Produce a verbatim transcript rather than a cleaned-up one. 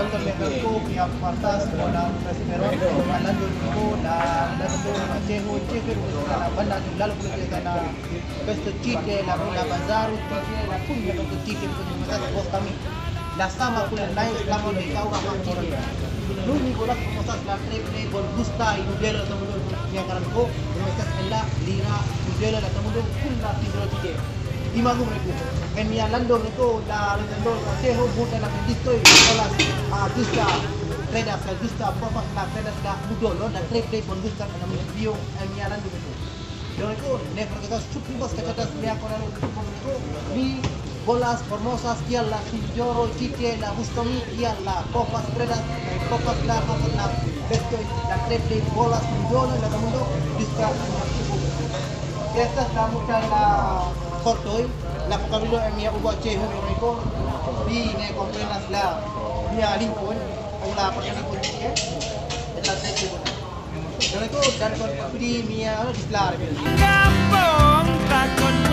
Anto me ko pia partas bona esperon, hablando ko la, la, la, la, cheho, cheho, la banda, la, la, la, la, la, besto chite, la, la, bazar, chite, la, pun, la, besto chite, pun, la, besto chite. La sama kun la nai, la, mo, de, kaura, ma, chite. Lo único, la, como estás, la, triple, con gusta, y, de, la, la, ya, karan ko, como estás, la, lira, y, de, la, la, kun la, chite. Imagu mereka. En mia lando mereka la lando la teho buta la pendistoi, kolas, ah, dusta, kredas, la dusta, propas, la kredas, la mudolo, la tre plej bongusta, la municipio, en mia lando mereka. Lo mereka, ne forgetas, chupi bas kachatas, mia konaro, mi bolas formosas, kial la sinjoro, chite, la gusto mi, kial la copas, kredas, copas, la, la, la, bestoi, la tre plej bolas, mudolo, la mundo, dusta, la municipio. Estas la mucha la kortoj, la vokablo en mia urbo ĉeho, mi ne komprenas la mia lingvon, aŭ la paŝa lingvo ĉie. Estas ne bona. Dankon, dankon pri mia, ĝis la revido. Kampong takon